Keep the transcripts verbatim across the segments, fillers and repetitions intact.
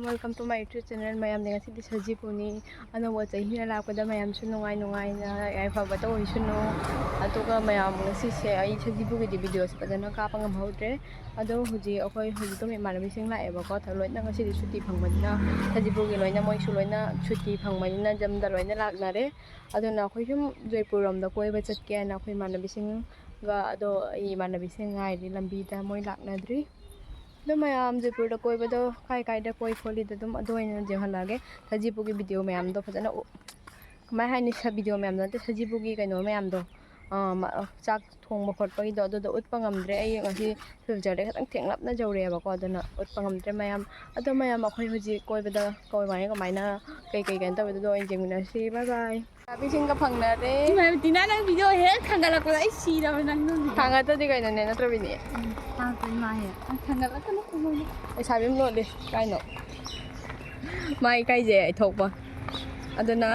Welcome to my YouTube channel. ꯃꯌꯥꯝꯗꯤ ꯉꯁꯤꯗꯤ ꯁꯖꯤꯕꯨꯅꯤ, ꯑꯅꯧꯕ ꯆꯍꯤꯅ ꯂꯥꯛꯄꯗ ꯃꯌꯥꯝꯁꯨ ꯅꯨꯡꯉꯥꯏ ꯅꯨꯡꯉꯥꯏꯅ ꯌꯥꯏꯐꯕꯇ ꯑꯣꯏꯁꯅꯨ꯫ ꯑꯗꯨꯒ ꯃꯌꯥꯝ ꯉꯁꯤꯁꯦ ꯑꯩ ꯁꯖꯤꯕꯨꯒꯤꯗꯤ ꯚꯤꯗꯤꯑꯣꯁꯦ ꯐꯖꯅ ꯀꯥꯞꯄ ꯉꯝꯍꯧꯗ꯭ꯔꯦ꯫ ꯑꯗꯣ ꯍꯧꯖꯤꯛ ꯑꯩꯈꯣꯏ ꯍꯧꯖꯤꯛ ꯑꯗꯨꯝ ꯏꯃꯥꯟꯅꯕꯤꯁꯤꯡ ꯂꯥꯛꯑꯦꯕꯀꯣ꯫ ꯂꯣꯏꯅ ꯉꯁꯤꯗꯤ ꯁꯨꯇꯤ ꯐꯪꯕꯅꯤꯅ ꯁꯖꯤꯕꯨꯒꯤ ꯂꯣꯏꯅ ꯃꯣꯏꯁꯨ ꯂꯣꯏꯅ ꯁꯨꯇꯤ ꯐꯪꯕꯅꯤꯅ ꯌꯨꯝꯗ ꯂꯣꯏꯅ ꯂꯥꯛꯅꯔꯦ꯫ ꯑꯗꯨꯅ ꯑꯩꯈꯣꯏ ꯁꯨꯝ ꯖꯣꯏꯄꯨꯔ ꯔꯣꯝꯗ ꯀꯣꯏꯕ ꯆꯠꯀꯦ ꯍꯥꯏꯅ ꯑꯩꯈꯣꯏ ꯏꯃꯥꯟꯅꯕꯤꯁꯤꯡꯒ, ꯑꯗꯣ ꯑꯩ ꯏꯃꯥꯟꯅꯕꯤꯁꯤꯡ ꯉꯥꯏꯔꯤ ꯂꯝꯕꯤꯗ, ꯃꯣꯏ ꯂꯥꯛꯅꯗ꯭ꯔꯤ꯫ ꯑꯗꯣ ꯃꯌꯥꯝ ꯖꯣꯏꯄꯨꯔꯗ ꯀꯣꯏꯕꯗꯣ ꯀꯥꯏ ꯀꯥꯏꯗ ꯀꯣꯏ ꯈꯣꯠꯂꯤꯗꯣ ꯑꯗꯨꯝ ꯑꯗꯨ ꯑꯣꯏꯅ ꯌꯦꯡꯍꯜꯂꯛꯑꯒꯦ꯫ ꯁꯖꯤꯕꯨꯒꯤ ꯚꯤꯗꯤꯑꯣ ꯃꯌꯥꯝꯗꯣ ꯐꯖꯅ ꯎ-, ꯀꯃꯥꯏ ꯍꯥꯏꯅꯤ, ꯁ-, ꯚꯤꯗꯤꯑꯣ ꯃꯌꯥꯝꯗꯣ ꯅꯠꯇꯦ, ꯁꯖꯤꯕꯨꯒꯤ ꯀꯩꯅꯣ ꯃꯌꯥꯝꯗꯣ, ꯑ, ꯃ-, ꯑ, ꯆꯥꯛ ꯊꯣꯡꯕ ꯈꯣꯠꯄꯒꯤꯗꯣ ꯑꯗꯨꯗꯣ ꯎꯠꯄ ꯉꯝꯗ꯭ꯔꯦ꯫ ꯑꯩ ꯉꯁꯤ ꯁꯤꯜꯆꯔꯗꯩ ꯈꯤꯇꯪ ꯊꯦꯡꯂꯞꯅ ꯌꯧꯔꯛꯑꯦꯕꯀꯣ, ꯑꯗꯨꯅ ꯎꯠꯄ ꯉꯝꯗ꯭ꯔꯦ ꯃꯌꯥꯝ꯫ ꯑꯗꯣ ꯃꯌꯥꯝ ꯑꯩꯈꯣꯏ ꯍꯧꯖꯤꯛ ꯀꯣꯏꯕꯗ ꯀꯃꯥꯏ ꯀꯃꯥꯏꯅ ꯀꯩ ꯀꯩ ꯀꯩꯅꯣ ꯇꯧꯋꯦ ꯑꯗꯨꯗꯣ ꯑꯣꯏꯅ ꯌꯦꯡꯃꯤꯟꯅꯁꯤ꯫ ꯕꯥꯏ ꯕꯥꯏ꯫ ꯂꯩꯁꯥꯕꯤꯁꯤꯡꯒ ꯐꯪꯅꯔꯦ꯫ ꯏꯃꯥ, ꯇꯤꯅꯥ, ꯅꯪ ꯚꯤꯗꯤꯑꯣ ꯍꯦꯛ ꯊꯥꯡꯒꯠꯂꯛꯄꯗ ꯑꯩ ꯁꯤꯔꯕꯅꯦ ꯅꯪ ꯅꯣꯡꯒꯤ꯫ ꯊꯥꯡꯒꯠꯇꯗꯤ ꯀꯩꯅꯣꯅꯦ, ꯅꯠꯇ꯭ꯔꯣ ꯕꯤꯅꯤ? ꯎꯝ, ꯊꯥꯡꯒꯠꯇꯣꯏ ꯃꯥ ꯍꯦꯛ꯫ ꯑ, ꯊꯥꯡꯒꯠꯂꯛꯀꯅꯨ, ꯀꯩꯅꯣꯅꯦ꯫ ꯂꯩꯁꯥꯕꯤ ꯑꯃ ꯂꯣꯠꯂꯤ꯫ ꯀꯥꯏꯅꯣ? ꯃꯥ ꯏꯀꯥꯏꯖꯩ ꯍꯥꯏ ꯊꯣꯛꯄ꯫ ꯑꯗꯨꯅ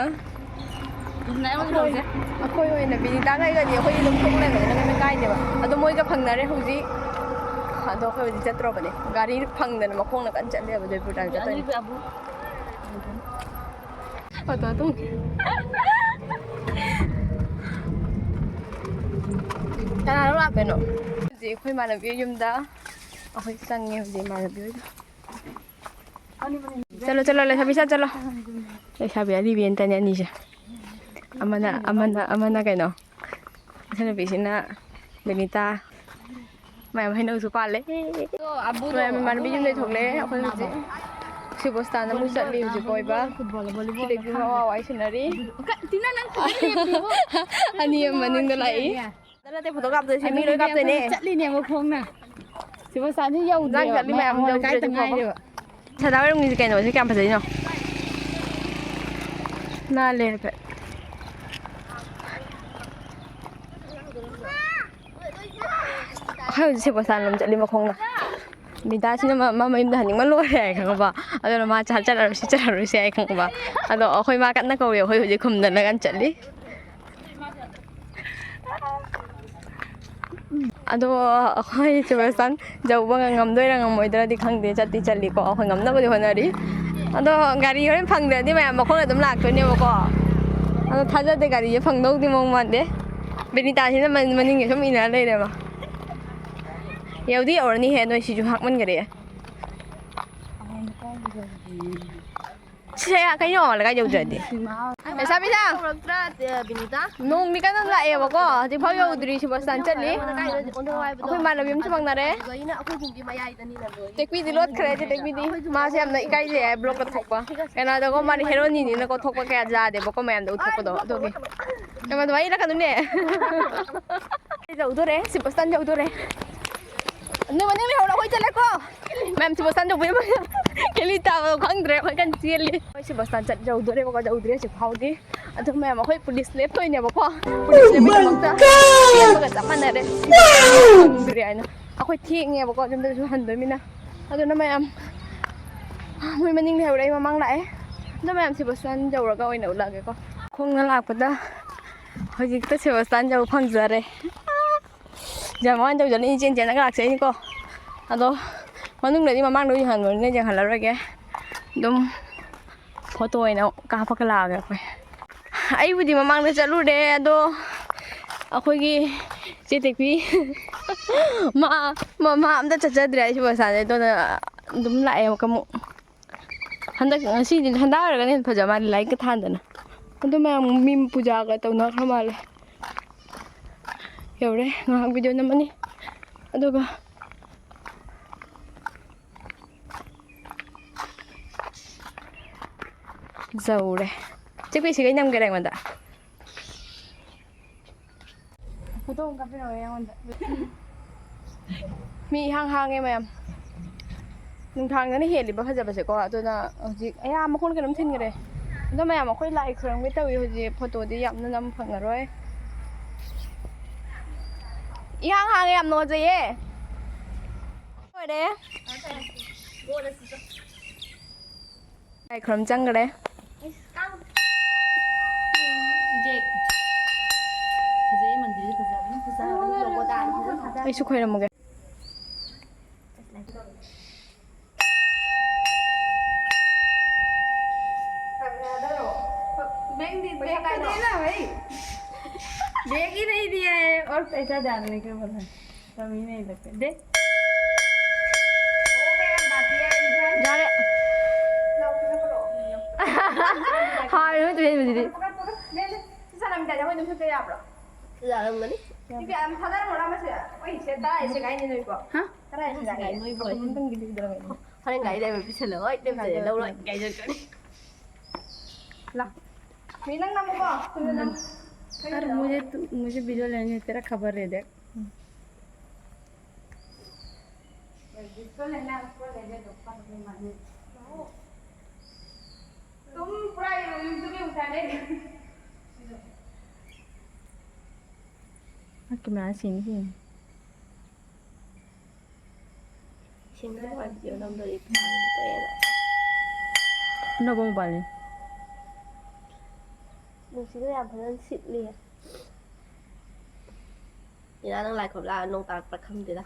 ꯑꯗꯨꯅ ꯑꯩꯉꯣꯟꯗ ꯑꯩꯈꯣꯏ, ꯇꯧꯁꯦ꯫ ꯑꯩꯈꯣꯏ ꯑꯣꯏꯅ ꯕꯤꯅꯤꯇꯥꯒ ꯑꯩꯒꯗꯤ ꯑꯩꯈꯣꯏꯗꯤ ꯑꯗꯨꯝ ꯊꯣꯛ ꯂꯩꯕꯅꯤꯅ ꯀꯩꯝꯇ ꯀꯥꯏꯗꯦꯕ꯫ ꯑꯗꯣ ꯃꯣꯏꯒ ꯐꯪꯅꯔꯦ ꯍꯧꯖꯤꯛ꯫ ꯑꯗꯣ ꯑꯩꯈꯣꯏ ꯍꯧꯖꯤꯛ ꯆꯠꯇ꯭ꯔꯣꯕꯅꯦ꯫ ꯒꯥꯔꯤ ꯐꯪꯗꯅ ꯃꯈꯣꯡꯅ ꯀꯟꯅ ꯆꯠꯂꯦꯕ ꯖꯣꯏꯄꯨꯔ ꯇꯥꯟꯅ ꯆꯠꯇꯣꯏꯅꯦ꯫ ꯑꯅꯤꯗꯤ ꯑꯕꯨ꯫ ꯑꯣꯇꯣ ꯇꯣꯡ-, ꯀꯅꯥꯅꯣ ꯂꯥꯛꯇꯣꯏꯅꯣ? ꯍꯧꯖꯤꯛ ꯑꯩꯈꯣꯏ ꯏꯃꯥꯟꯅꯕꯤ ꯌꯨꯝꯗ ꯑꯩꯈꯣꯏ ꯆꯪꯉꯦ ꯍꯧꯖꯤꯛ ꯏꯃꯥꯟꯅꯕꯤ ꯍꯣꯏꯗ꯫ ꯆꯠꯂꯣ, ꯆꯠꯂꯣ, ꯂꯩꯁꯥꯕꯤ, ꯆꯠ-, ꯆꯠꯂꯣ꯫ ꯂꯩꯁꯥꯕꯤ ꯑꯔꯤꯕꯤ ꯑꯅꯤꯇꯅꯦ ꯑꯅꯤꯁꯦ꯫ ꯑꯃꯅ, ꯑꯃꯅ, ꯑꯃꯅ ꯀꯩꯅꯣ? ꯏꯆꯟꯅꯨꯄꯤꯁꯤꯅ ꯕꯤꯅꯤꯇꯥ꯫ ꯃꯌꯥꯝ ꯍꯩꯅꯧꯁꯨ ꯄꯥꯜꯂꯦ꯫ ꯑꯗꯣ ꯑꯕꯨꯗꯣ, ꯃꯌꯥꯝ ꯏꯃꯥꯟꯅꯕꯤ ꯑꯕꯨ ꯌꯨꯝꯗꯩ ꯍꯌꯦꯡ ꯊꯣꯛꯂꯛꯑꯦ꯫ ꯑꯩꯈꯣꯏ ꯍꯧꯖꯤꯛ ꯁꯤꯕꯣꯁꯇꯥꯟꯗ ꯑꯃꯨꯛ ꯆꯠꯂꯤ ꯍꯧꯖꯤꯛ ꯀꯣꯏꯕ꯫ ꯐꯨꯠꯕꯣꯜ, ꯚꯣꯂꯤꯕꯣꯜ ꯁꯤꯗꯒꯤ ꯈꯪꯗꯦ꯫ ꯋꯥ ꯋꯥ ꯁꯤꯟꯅꯔꯤ꯫ ꯀ-, ꯇꯤꯅꯥ, ꯅꯪ ꯀꯃꯥꯏꯅ ꯂꯦꯞꯄꯤꯕꯣ? ꯑꯅꯤ ꯑꯃ ꯃꯅꯤꯡꯗ ꯂꯥꯛꯏ꯫ ꯅꯠꯇꯦ, ꯐꯣꯇꯣ ꯀꯥꯞꯇꯣꯏꯁꯦ, ꯃꯤ ꯂꯣꯏ ꯀꯥꯞꯇꯣꯏꯅꯦ꯫ ꯆꯠꯂꯤꯅꯦ ꯃꯈꯣꯡꯅ꯫ ꯁꯤꯕꯣꯁꯇꯥꯟꯁꯤ ꯌꯧꯗ꯭ꯔꯦꯕ, ꯏꯟꯖꯥꯡ ꯆꯠꯂꯤ ꯃꯌꯥꯝ ꯃꯉꯣꯟꯗ ꯌꯧꯗ꯭ꯔꯦ ꯀꯥꯏꯇ ꯍꯧꯖꯤꯛ ꯐꯥꯎꯕ꯫ ꯉꯥꯏꯔꯦꯕ꯫ ꯁꯗꯥ ꯍꯣꯏꯔꯣꯝꯒꯤꯁꯦ ꯀꯩꯅꯣꯁꯦ ꯀꯌꯥꯝ ꯐꯖꯩꯅꯣ? ꯅꯥꯜꯂꯦ ꯍꯥꯏꯐꯦꯠ꯫ ꯑꯩꯈꯣꯏ ꯍꯧꯖꯤꯛ ꯁꯦꯕꯣꯁꯇꯥꯟ ꯂꯣꯝ ꯆꯠꯂꯤ ꯃꯈꯣꯡꯅ꯫ ꯃꯤꯗꯥꯁꯤꯅ ꯃ-, ꯃꯥ ꯃꯌꯨꯝꯗ ꯍꯟꯅꯤꯡꯕ ꯂꯣꯏꯔꯦ ꯍꯥꯏ ꯈꯪꯉꯕ꯫ ꯑꯗꯨꯅ ꯃꯥ ꯆꯠ-, ꯆꯠꯂꯔꯣꯏꯁꯤ, ꯆꯠꯂꯔꯣꯏꯁꯤ ꯍꯥꯏ ꯈꯪꯉꯕ꯫ ꯑꯗꯣ ꯑꯩꯈꯣꯏ ꯃꯥ ꯀꯟꯅ ꯀꯧꯔꯤ, ꯑꯩꯈꯣꯏ ꯍꯧꯖꯤꯛ ꯈꯨꯝꯗꯅ ꯀꯟꯅ ꯆꯠꯂꯤ꯫ ꯑꯗꯣ ꯑꯩꯈꯣꯏ ꯁꯦꯕꯥꯁꯇꯥꯟ ꯌꯧꯕ ꯉꯝꯗꯣꯏꯔꯥ ꯉꯝꯃꯣꯏꯗ꯭ꯔꯗꯤ ꯈꯪꯗꯦ, ꯆꯠꯇꯤ ꯆꯠꯂꯤꯀꯣ, ꯑꯩꯈꯣꯏ ꯉꯝꯅꯕꯗꯤ ꯍꯣꯠꯅꯔꯤ꯫ ꯑꯗꯣ ꯒꯥꯔꯤ ꯍꯣꯔꯦꯟ ꯐꯪꯗ꯭ꯔꯗꯤ ꯃꯌꯥꯝ ꯃꯈꯣꯡꯅ ꯑꯗꯨꯝ ꯂꯥꯛꯇꯣꯏꯅꯦꯕꯀꯣ꯫ ꯑꯗꯣ ꯊꯥꯖꯗꯦ, ꯒꯥꯔꯤꯁꯦ ꯐꯪꯗꯧꯗꯤ ꯃꯑꯣꯡ ꯃꯥꯟꯗꯦ꯫ ꯕꯦꯅꯤꯇꯥꯁꯤꯅ ꯃꯅꯤꯡꯒꯤ ꯁꯨꯝ ꯏꯟꯅꯔ ꯂꯩꯔꯦꯕ꯫ ꯌꯧꯗꯤ ꯌꯧꯔꯅꯤꯍꯦ, ꯅꯣꯏ ꯁꯤꯁꯨ ꯍꯥꯞꯃꯟꯈꯔꯦ꯫ ꯁꯦ, ꯀꯩꯅꯣ, ꯂꯩꯀꯥꯏ ꯌꯧꯗ꯭ꯔꯗꯤ꯫ ꯂꯩꯁꯥꯕꯤꯁꯥ! ꯅꯣꯡꯗꯤ ꯀꯟꯅ ꯂꯥꯛꯑꯦꯕꯀꯣ, ꯍꯧꯖꯤꯛꯐꯥꯎ ꯌꯧꯗ꯭ꯔꯤ, ꯁꯦꯕꯥꯁꯇꯥꯟ ꯆꯠꯂꯤ꯫ ꯑꯩꯈꯣꯏ ꯏꯃꯥꯟꯅꯕꯤ ꯑꯃꯁꯨ ꯐꯪꯅꯔꯦ꯫ ꯇꯦꯛꯄꯤꯗꯤ ꯂꯣꯠꯈ꯭ꯔꯦ, ꯆꯦ ꯇꯦꯛꯄꯤꯗꯤ꯫ ꯃꯥꯁꯦ ꯌꯥꯝꯅ ꯏꯀꯥꯏꯖꯩ ꯍꯥꯏ, ꯕ꯭ꯂꯣꯛꯀ ꯊꯣꯛꯄ꯫ ꯀꯩꯅꯣꯗꯀꯣ, ꯃꯥꯗꯤ ꯍꯦꯔꯣꯅꯤꯅꯤꯅꯀꯣ, ꯊꯣꯛꯄ ꯀꯌꯥ ꯌꯥꯗꯦꯕꯀꯣ, ꯃꯌꯥꯝꯗ ꯎꯠꯊꯣꯛꯄꯗꯣ, ꯑꯗꯨꯒꯤ꯫ ꯀꯩꯅꯣ, ꯑꯗꯨꯃꯥꯏꯅ ꯏꯜꯂꯛꯀꯅꯨꯅꯦ꯫ ꯌꯧꯗꯣꯔꯦ, ꯁꯦꯕꯥꯁꯇꯥꯟ ꯌꯧꯗꯣꯔꯦ꯫ ꯅꯣꯏ ꯃꯅꯤꯡ ꯂꯩꯍꯧꯔꯣ, ꯑꯩꯈꯣꯏ ꯆꯠꯂꯦꯀꯣ꯫ ꯃꯌꯥꯝ ꯁꯦꯕꯥꯁꯇꯥꯟ ꯌꯧꯕꯩ ꯃꯌꯥꯝ ꯀꯦꯂꯤ ꯇꯥꯕꯗꯣ ꯈꯪꯗ꯭ꯔꯦ, ꯑꯩꯈꯣꯏ ꯀꯟꯅ ꯆꯦꯜꯂꯤ꯫ ꯑꯩꯈꯣꯏ ꯁꯦꯕꯥꯁꯇꯥꯟ ꯆꯠ ꯌꯧꯗꯣꯔꯦꯕꯀꯣ, ꯌꯧꯗ꯭ꯔꯦ ꯍꯧꯖꯤꯛ ꯐꯥꯎꯗꯤ꯫ ꯑꯗꯨ ꯃꯌꯥꯝ ꯑꯩꯈꯣꯏ ꯄꯨꯂꯤꯁ ꯂꯦꯞꯇꯣꯏꯅꯦꯕꯀꯣ꯫ ꯄꯨꯂꯤꯁ ꯂꯦꯞꯄꯒꯤꯗꯃꯛꯇ ꯆꯦꯟꯕꯒ ꯆꯞ ꯃꯥꯟꯅꯔꯦ꯫ ꯈꯪꯗ꯭ꯔꯦ ꯍꯥꯏꯅ꯫ ꯑꯩꯈꯣꯏ ꯊꯦꯡꯉꯦꯕꯀꯣ, ꯌꯨꯝꯗꯁꯨ ꯍꯟꯗꯣꯏꯃꯤꯅ꯫ ꯑꯗꯨꯅ ꯃꯌꯥꯝ ꯃꯣꯏ ꯃꯅꯤꯡ ꯂꯩꯍꯧꯔꯦ, ꯑꯩ ꯃꯃꯥꯡ ꯂꯥꯛꯑꯦ꯫ ꯑꯗꯣ ꯃꯌꯥꯝ ꯁꯦꯕꯥꯁꯇꯥꯟ ꯌꯧꯔꯒ ꯑꯣꯏꯅ ꯎꯠꯂꯛꯑꯒꯦꯀꯣ꯫ ꯈꯣꯡꯅ ꯂꯥꯛꯄꯗ ꯍꯧꯖꯤꯛꯇ ꯁꯦꯕꯥꯁꯇꯥꯟ ꯌꯧꯕ ꯐꯪꯖꯔꯦ꯫ ꯌꯥꯝ ꯋꯥꯅ ꯇꯧꯖꯅ ꯏꯆꯦꯟ ꯆꯦꯟꯅꯒ ꯂꯥꯛꯆꯩꯅꯤꯀꯣ꯫ ꯑꯗꯣ ꯃꯅꯨꯡꯗꯗꯤ ꯃꯃꯥꯡꯗ ꯌꯦꯡꯍꯟꯕꯅꯤꯅ ꯌꯦꯡꯍꯜꯂꯔꯣꯏꯒꯦ꯫ ꯑꯗꯨꯝ ꯐꯣꯇꯣ ꯑꯣꯏꯅ ꯀꯥꯞꯄꯒ ꯂꯥꯛꯑꯒꯦ ꯑꯩꯈꯣꯏ꯫ ꯑꯩꯕꯨꯗꯤ ꯃꯃꯥꯡꯗ ꯆꯠꯂꯨꯔꯦ, ꯑꯗꯣ ꯑꯩꯈꯣꯏꯒꯤ ꯆꯦ ꯇꯦꯛꯄꯤ ꯃꯥ, ꯃꯥ, ꯃꯥ ꯑꯝꯇ ꯆꯠꯆꯗ꯭ꯔꯦ ꯑꯩꯁꯨ ꯄꯩꯁꯥꯁꯦ꯫ ꯑꯗꯨꯅ ꯑꯗꯨꯝ ꯂꯥꯛꯑꯦ ꯑꯃꯨꯛꯀ ꯑꯃꯨꯛ꯫ ꯍꯟꯗꯛ, ꯉꯁꯤꯗꯤ ꯍꯟꯗꯛ ꯑꯣꯏꯔꯒꯅ ꯍꯦꯟꯅ ꯐꯖ ꯃꯥꯜꯂꯦ, ꯂꯥꯏꯔꯤꯛꯀ ꯊꯥꯟꯗꯅ꯫ ꯑꯗꯨ ꯃꯌꯥꯝ ꯃꯤ ꯄꯨꯖꯥꯒ ꯇꯧꯅꯈ꯭ꯔ ꯃꯥꯜꯂꯦ꯫ ꯌꯧꯔꯦ, ꯉꯥꯏꯍꯥꯛ ꯚꯤꯗꯤꯑꯣ ꯅꯝꯃꯅꯤ꯫ ꯑꯗꯨꯒ ꯌꯧꯔꯦ꯫ ꯆꯦ ꯄꯦꯁꯤꯒ ꯑꯩ ꯅꯝꯒꯦꯔꯥ ꯑꯩꯉꯣꯟꯗ? ꯐꯣꯇꯣ ꯑꯃ ꯀꯥꯞꯄꯤꯔꯛꯑꯣ ꯑꯩꯉꯣꯟꯗ꯫ ꯃꯤ ꯏꯍꯥꯡ ꯍꯥꯡꯉꯦ ꯃꯌꯥꯝ꯫ ꯅꯨꯡꯗꯥꯡꯗꯅ ꯍꯦꯜꯂꯤꯕ ꯐꯖꯕꯁꯦꯀꯣ꯫ ꯑꯗꯨꯅ ꯍꯧꯖꯤꯛ ꯑꯌꯥ ꯃꯈꯣꯟ ꯀꯩꯅꯣꯝ ꯊꯤꯟꯈ꯭ꯔꯦ꯫ ꯑꯗꯣ ꯃꯌꯥꯝ ꯑꯩꯈꯣꯏ ꯂꯥꯏ ꯈꯨꯔꯨꯝꯒꯦ ꯇꯧꯏ ꯍꯧꯖꯤꯛ꯫ ꯐꯣꯇꯣꯗꯤ ꯌꯥꯝꯅ ꯅꯝ ꯐꯪꯉꯔꯣꯏ꯫ ꯏꯍꯥꯡ ꯍꯥꯡꯉꯦ, ꯌꯥꯝ ꯅꯨꯡꯉꯥꯏꯖꯩꯌꯦ꯫ ꯂꯣꯏꯔꯦ꯫ ꯂꯥꯏ ꯈꯨꯔꯨꯝ ꯆꯪꯈ꯭ꯔꯦ꯫ ꯐꯖꯩ, ꯃꯟꯗꯤꯔꯁꯦ ꯐꯖꯕꯅ ꯐꯖꯕꯅ꯫ ꯑꯩꯁꯨ ꯈꯣꯏꯔꯝꯃꯒꯦ꯫ पैसा तो देना भाई। दे ही नहीं दिया है और पैसा डालने के बोला है। कमी नहीं लगते। दे। ꯌꯥꯔꯦ꯫ ꯍꯥꯏꯔꯣꯏ ꯇꯨꯍꯦꯟꯕꯁꯤꯗꯤ꯫ ꯁꯤ ꯁꯅꯥꯃꯤꯇꯥꯁꯦ ꯑꯩꯈꯣꯏ ꯑꯗꯨꯝ ꯁꯠꯄ ꯌꯥꯕ꯭ꯔꯣ? ꯌꯥꯔꯝꯒꯅꯤ꯫ ꯁꯤ ꯀꯌꯥꯝ ꯊꯥꯗꯔꯝꯃꯣꯔꯥ ꯃꯁꯦ? ꯑꯩ ꯁꯦ ꯇꯔꯥ ꯁꯦꯒꯥꯏꯅꯤ ꯅꯣꯏꯀꯣ꯫ ꯍꯥ? ꯇꯔꯥ ꯁꯦꯒꯥꯏꯅꯤ꯫ ꯍꯣꯔꯦꯟ ꯒꯥꯔꯤ ꯂꯩꯕ ꯄꯤꯁꯜꯂꯣ꯫ ꯍꯣꯏ ꯇꯦꯝꯆꯜꯂꯦ ꯂꯧꯔꯣꯏ ꯒꯥꯔꯤ ꯆꯠꯀꯅꯤ꯫ ꯂꯥ꯫ ꯃꯤ ꯅꯪ ꯅꯝꯃꯨꯀꯣ꯫ ꯁꯤꯗ ꯅꯝ꯫ सर, मुझे तो, मुझे वीडियो लेने तेरा खबर दे दे। जिसको लेना है उसको ले ले, धोखा तो नहीं मारने। तुम पूरा ये YouTube में उठा ले। ꯃꯥ ꯀꯦꯃꯦꯔꯥ ꯁꯦꯡꯗꯤ ꯁꯦꯡꯉꯤ꯫ ꯁꯦꯡꯗꯕ ꯚꯤꯗꯤꯑꯣ ꯅꯝꯗꯣꯔꯤ ꯐꯥꯔꯦꯅ꯫ ꯑꯅꯧꯕ ꯃꯣꯕꯥꯏꯜꯅꯤ꯫ ꯅꯨꯡꯁꯤꯠꯅ ꯌꯥꯝ ꯐꯖꯅ ꯁꯤꯠꯂꯤ꯫ ꯏꯔꯥ, ꯅꯪ ꯂꯥꯏ ꯈꯨꯔꯨꯝ ꯂꯥꯛꯑ ꯅꯣꯡ ꯇꯥꯔꯛꯄ꯭ꯔꯥ ꯈꯪꯗꯦꯗ꯫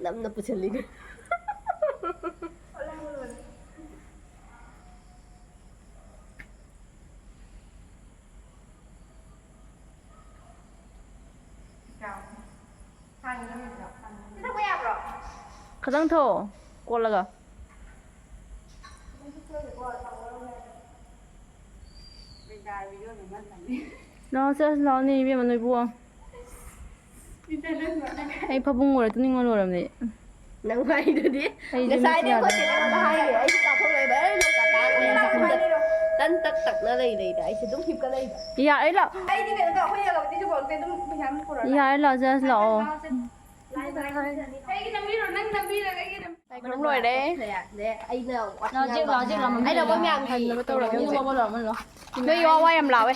ꯅꯝꯅ ꯄꯨꯁꯤꯜꯂꯤꯅꯦ꯫ ꯈꯤꯇꯪ ꯊꯣꯛꯑꯣ ꯀꯣꯠꯂꯒ꯫ ꯂꯥꯛꯑꯣ ꯆꯠꯂꯁꯤ ꯂꯥꯛꯑꯣꯅꯦ ꯏꯕꯦꯝꯃ ꯅꯣꯏꯕꯨ꯫ ꯑꯩ ꯐꯃꯨꯡ ꯑꯣꯏꯔ ꯇꯨꯝꯅꯤꯡꯕ ꯂꯣꯏꯔꯕꯅꯦ꯫ ꯅꯪ ꯍꯥꯏꯗꯨꯗꯤ ꯑꯩꯗꯤ ꯉꯁꯥꯏꯗꯩ ꯃꯤꯠꯁꯦ ꯑꯩꯈꯣꯏ ꯆꯦꯅ ꯑꯩꯉꯣꯟꯗ ꯍꯥꯏꯔꯦ꯫ ꯑꯩꯁꯨ ꯆꯥꯊꯣꯛ ꯂꯩꯕ꯫ ꯑꯩ ꯅꯣꯡ ꯇꯥꯔꯛꯑꯦ꯫ ꯇꯟ ꯇꯛ ꯇꯛꯅ ꯂꯩ ꯂꯩꯗ꯫ ꯑꯩꯁꯦ ꯑꯗꯨꯝ ꯍꯤꯞꯀ ꯂꯩꯕ꯫ ꯌꯥꯔꯦ ꯂꯥꯛꯑꯣ꯫ ꯑꯩꯗꯤ ꯀꯩꯅꯣ ꯇꯧ, ꯑꯩꯈꯣꯏ ꯌꯥꯒꯕꯗꯤꯁꯨ ꯀꯣꯜ ꯑꯗꯨꯝ ꯄꯩꯁꯥ ꯑꯃ ꯄꯨꯔꯛꯑꯣ꯫ ꯌꯥꯔꯦ ꯂꯥꯛꯑꯣ ꯆꯠꯂꯁꯤ ꯂꯥꯛꯑꯣ꯫ ꯑꯩꯒꯤ ꯅꯝꯕꯤꯔꯣ, ꯅꯪ ꯅꯝꯕꯤꯔꯒ ꯑꯩꯒꯤ ꯅꯝ- ꯈꯨꯔꯨꯝ ꯂꯣꯏꯔꯦ꯫ ꯑꯩꯅ ꯂꯥꯎ ꯆꯦꯛ ꯂꯥꯎ ꯆꯦꯛ ꯂꯥꯎ ꯑꯩꯅ ꯃꯣꯏ ꯃꯌꯥꯝ ꯊꯝꯅꯕ ꯇꯧꯔꯒꯦ ꯍꯧꯖꯤꯛ꯫ ꯂꯥꯎ ꯂꯥꯎ ꯂꯥꯎ꯫ ꯅꯣꯏ ꯋꯥ ꯋꯥ ꯌꯥꯝ ꯂꯥꯎꯋꯦ꯫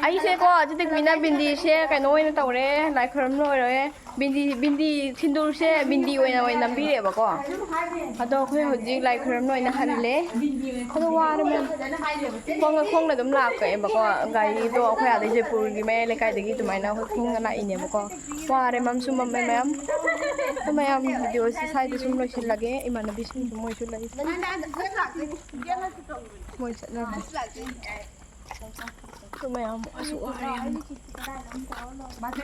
ꯑꯩꯁꯦꯀꯣ ꯆꯤꯇꯤꯛꯄꯤꯅ ꯕꯤꯟꯗꯤꯁꯦ ꯀꯩꯅꯣ ꯑꯣꯏꯅ ꯇꯧꯔꯦ꯫ ꯂꯥꯏ ꯈꯨꯔꯨꯝ ꯂꯣꯏꯔꯦ꯫ ꯕꯤꯟꯗꯤ ꯕꯤꯟꯗꯤ ꯁꯤꯟꯗꯨꯔꯁꯦ ꯕꯤꯟꯗꯤ ꯑꯣꯏꯅ ꯑꯣꯏꯅ ꯅꯝꯕꯤꯔꯦꯕꯀꯣ꯫ ꯑꯗꯣ ꯑꯩꯈꯣꯏ ꯍꯧꯖꯤꯛ ꯂꯥꯏ ꯈꯨꯔꯨꯝ ꯂꯣꯏꯅ ꯍꯜꯂꯦ꯫ ꯑꯗꯣ ꯋꯥꯔꯦ ꯃꯌꯥꯝ꯫ ꯈꯣꯡꯅ ꯈꯣꯡꯅ ꯑꯗꯨꯝ ꯂꯥꯛꯄꯅꯦꯕꯀꯣ꯫ ꯒꯥꯔꯤꯗꯣ ꯑꯩꯈꯣꯏ ꯑꯥꯗꯩ ꯖꯩꯄꯨꯔꯒꯤ ꯃꯌꯥꯏ ꯂꯩꯀꯥꯏꯗꯒꯤ ꯑꯗꯨꯃꯥꯏꯅ ꯑꯩꯈꯣꯏ ꯈꯣꯡꯅ ꯂꯥꯛꯏꯅꯦꯕꯀꯣ꯫ ꯋꯥꯔꯦ ꯃꯝꯁꯨ ꯃꯝꯃꯦ ꯃꯌꯥꯝ꯫ ꯑꯗꯣ ꯃꯌꯥꯝ ꯚꯤꯗꯤꯑꯣꯁꯤ ꯁ꯭ꯋꯥꯏꯗ ꯁꯨꯝ ꯂꯣꯏꯁꯤꯜꯂꯒꯦ꯫ ꯏꯃꯥꯟꯅꯕꯤꯁꯤꯡꯁꯨ ꯃꯣꯏꯁꯨ ꯂꯩ꯫ ꯃꯣꯏ ꯆꯠꯅꯈ꯭ꯔꯦ꯫ ꯑꯗꯣ ꯃꯌꯥꯝ ꯑꯁꯨꯛ ꯋꯥꯔꯦ ꯌꯥꯝꯅ꯫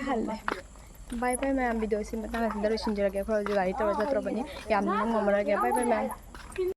ꯍꯜꯂꯦ꯫ ꯕꯥꯏ ꯕꯥꯏ ꯃꯌꯥꯝ, ꯚꯤꯗꯤꯑꯣꯁꯤ ꯃꯇꯥꯡ ꯑꯁꯤꯗ ꯂꯣꯏꯁꯤꯟꯖꯔꯒꯦ꯫ ꯑꯩꯈꯣꯏ ꯍꯧꯖꯤꯛ ꯒꯥꯔꯤ ꯇꯧꯔ ꯆꯠꯇ꯭ꯔꯕꯅꯤ꯫ ꯌꯥꯝꯅ ꯉꯝꯃꯔꯣꯏꯒꯦ꯫ ꯕꯥꯏ ꯕꯥꯏ ꯃꯌꯥꯝ꯫